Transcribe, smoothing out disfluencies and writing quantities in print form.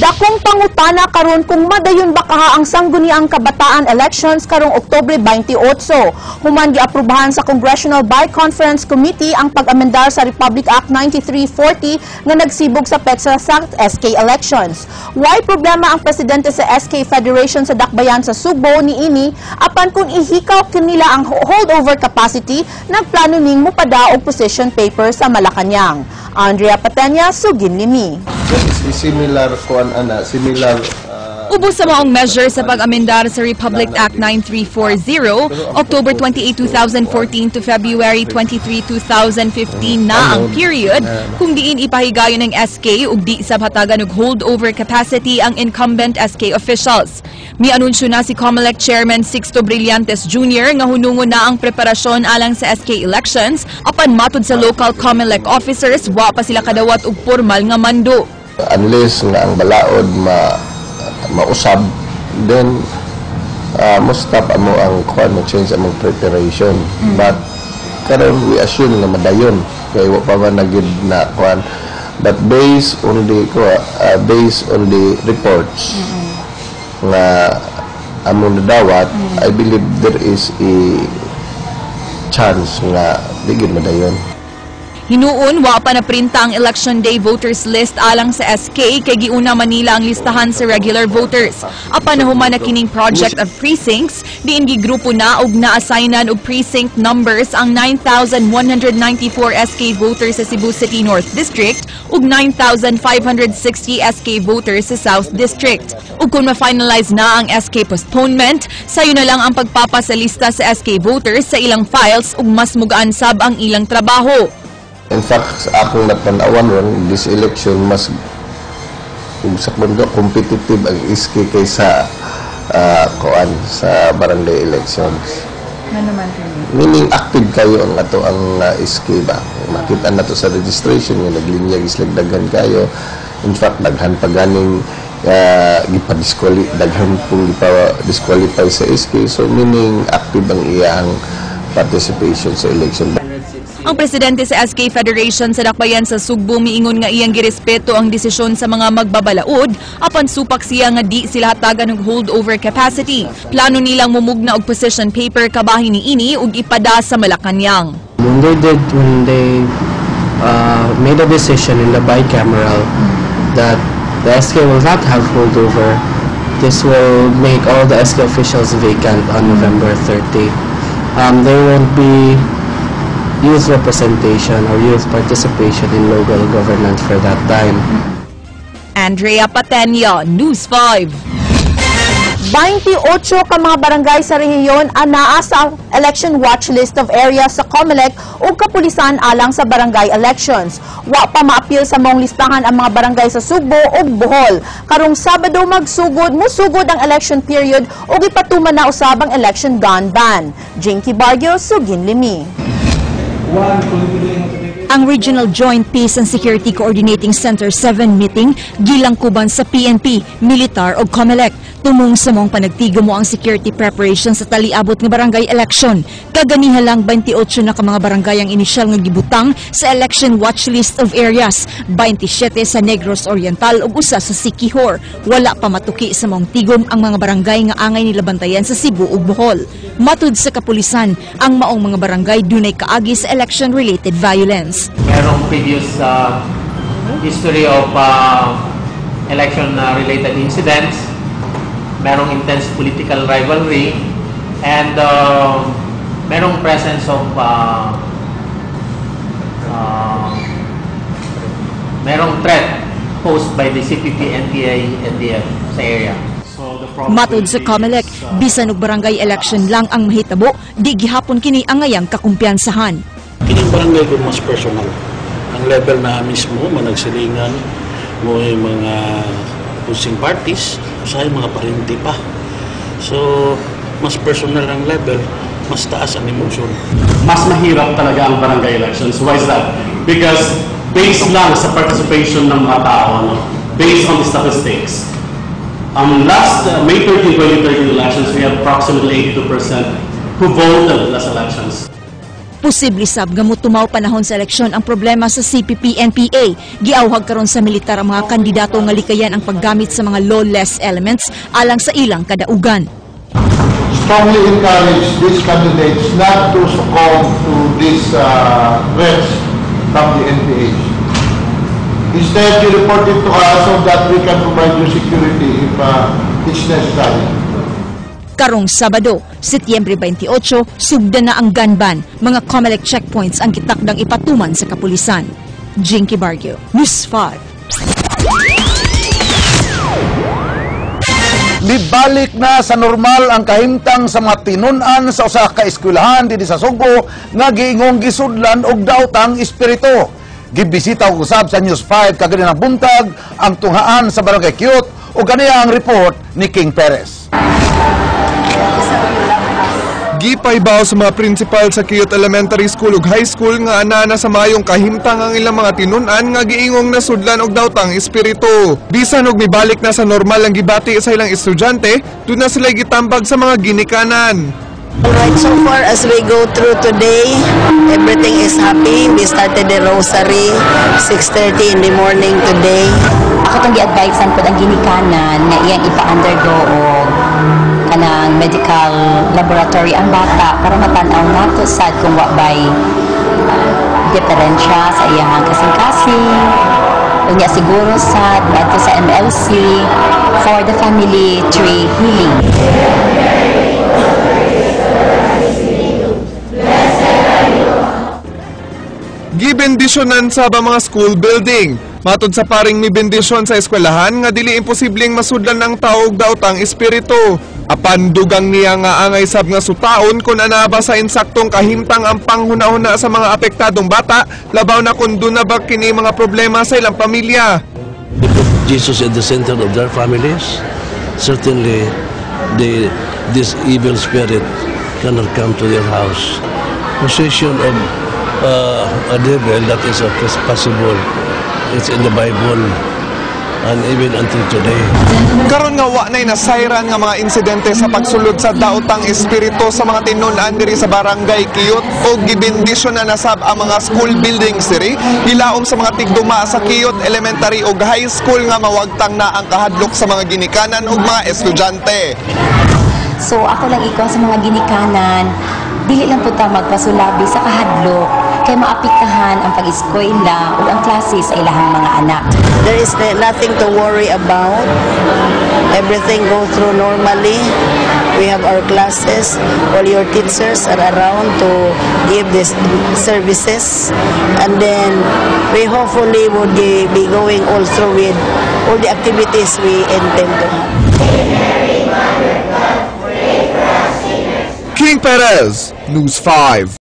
Dakong pangutana karon kung madayon ba kaha ang Sangguniang Kabataan elections karong Oktubre 28. Human giaprubahan sa Congressional Bi-Conference Committee ang pag-amendar sa Republic Act 9340 nga nagsibog sa petsa sa SK elections. Way problema ang presidente sa SK Federation sa Dakbayan sa Sugbo niini, apan kung ihikaw kanila ang holdover capacity, nagplano ning mupada og position paper sa Malacañang. Andrea Patenya, Suginlimi. That is a similar kuan ana, similar Ubos sa maong measure sa pag-amendar sa Republic Act 9340, October 28, 2014 to February 23, 2015 na ang period kung diin ipahigayon ng SK ug di sa hatagan og holdover capacity ang incumbent SK officials. Mi-anunsyo na si COMELEC Chairman Sixto Brillantes Jr. nga hunungon na ang preparasyon alang sa SK elections, apan matud sa local COMELEC officers, wa pa sila kadawat og formal nga mando. Unless nga ang balaod ma mausab, then mo stop amo ang kuan, mo change among preparation. But karon we assume nga madayon kay wa pa man na gyud na kuan, but based on the reports nga among nadawat, I believe there is a chance nga di gyud madayon. Hinuon, wa pa naprinta ang election day voters list alang sa SK kay giuna Manila ang listahan sa regular voters. Apan nahuman na kining project of precincts, diin gigrupo na og na-assignan og precinct numbers ang 9,194 SK voters sa Cebu City North District ug 9,560 SK voters sa South District. Ug kung ma-finalize na ang SK postponement, sayo na lang ang pagpapasalista sa SK voters sa ilang files ug mas mugaan sab ang ilang trabaho. In fact, sa akong natanawan ron, this election, mas kung sa mundo, competitive ang SK kaysa kuan sa barangay elections. Meaning active kayo ang ato ang SK ba. Makita na to sa registration nga naglinyag islag daghan kayo. In fact, daghan pa ganing daghan pong gipa-disqualify sa SK. So meaning active ang iyang participation sa election. Ang presidente sa SK Federation sa Dakbayan sa Sugbo miingon nga iyang girespeto ang desisyon sa mga magbabalaod, apan supak siya nga di sila hatagan og holdover capacity. Plano nilang mumugna og position paper kabahin niini ug ipada sa Malacañang. When they made a decision in the bicameral that the SK will not have holdover, this will make all the SK officials vacant on November 30. There won't be youth representation or youth participation in local governance for that time. Andrea Patenya, News 5. 28 ka mga barangay sa rehiyon anaa sa election watch list of areas sa COMELEC ug kapulisan alang sa barangay elections. Wa pa maapil sa maong listahan ang mga barangay sa Sugbo ug Bohol. Karong Sabado magsugod musugod ang election period ug ipatuman na usab ang election gun ban. Jinky Barrio, Suginlimi. Ang Regional Joint Peace and Security Coordinating Center 7 meeting gilangkuban sa PNP, militar o COMELEC. Tumong sa maong panagtigom mo ang security preparation sa taliabot nga barangay election. Kaganiha lang, 28 na ka mga barangay ang inisyal nga gibutang sa election watch list of areas. 27 sa Negros Oriental ug usa sa Siquijor. Wala pa matuki sa maong tigom ang mga barangay nga angay nila bantayan sa Cebu ug Bohol. Matud sa kapulisan, ang maong mga barangay dunay kaagi sa election-related violence. Merong previous history of election-related incidents, merong intense political rivalry, and merong presence of merong threat posed by the CPP, NPA, NDF sa area. Matod sa COMELEC, bisan og barangay election lang ang mahitabo, di gihapon kini angayang kakumpiyansahan. Kining barangay ko mas personal. Ang level na mismo, managsilingan mo yung mga opposing parties, usahay mga parinti pa. So, mas personal ang level, mas taas ang emotion. Mas mahirap talaga ang barangay elections. Why is that? Because based lang sa participation ng mga tao, no? Based on the statistics, last May 13, 2013 elections, we had approximately 82% who voted last elections. Posible sab nga motumaw panahon sa eleksyon ang problema sa CPP-NPA. Giawhag karon sa militar ang mga kandidato nga likayan ang paggamit sa mga lawless elements alang sa ilang kadaugan. Strongly encourage these candidates not to succumb to these threats from the NPAs. Instead, you report it to us so that we can provide you security if it's necessary. Karong Sabado, Setyembre 28, sugdan na ang gun ban. Mga COMELEC checkpoints ang gitakdang ipatuman sa kapulisan. Jinky Barrio, News 5. Libalik na sa normal ang kahimtang sa mga tinun-an sa usa ka eskwelahan dinhi sa Sugbo nga giingong gisudlan og daotang espiritu. Gibisita og usab sa News 5 kaganinang buntag ang tunghaan sa Barangay Cute ug kaniya ang report ni King Perez. Gipaybaw sa mga principal sa Kiyot Elementary School ug High School nga ana na sa maayong kahimtang ang ilang mga tinun-an nga giingong nasudlan og daotang espiritu. Bisan og mibalik na sa normal ang gibati sa ilang estudyante, duna sila gitambag sa mga ginikanan. Alright, so far as we go through today, everything is happy. We started the rosary 6:30 in the morning today. Ako tong gi-advisean pod ang ginikanan nga iyang ipa-undergo og kanang medical laboratory ang bata para matan-aw nato sad kung wa bay diferensya sa iyang kasing-kasing. Unya siguro sad ngadto sa MLC for the family tree healing. Gibendisyonan sa ba mga school building. Matod sa paring mi bendisyon sa eskwelahan nga dili imposibleng masudlan ng tao og daotang espiritu. Apan dugang niya nga angay sab nga sutaon kun anaba sa insaktong kahimtang ang panghuna-huna sa mga apektadong bata, labaw na kun duna ba kini mga problema sa ilang pamilya. They put Jesus at the center of their families. Certainly, this evil spirit cannot come to their house. Possession of a devil, that is a possible. It's in the Bible and even until today. Karon nga wa nay nasayran nga mga insidente sa pagsulod sa daotang espiritu sa mga tinun-an diri sa Barangay Kiyot o gibendisyon na nasab ang mga school buildings diri, gilaom sa mga tigduma sa Kiyot Elementary ug High School nga mawagtang na ang kahadlok sa mga ginikanan ug mga estudyante. So ako lang ikaw sa mga ginikanan, dili lang pud ta magpasulabi sa kahadlok kay maapektahan ang pag-eskwela ug ang klase sa ilahang mga anak. There is nothing to worry about. Everything go through normally. We have our classes. All your teachers are around to give these services. And then we hopefully would be going all through with all the activities we intend to have. King Perez, News 5.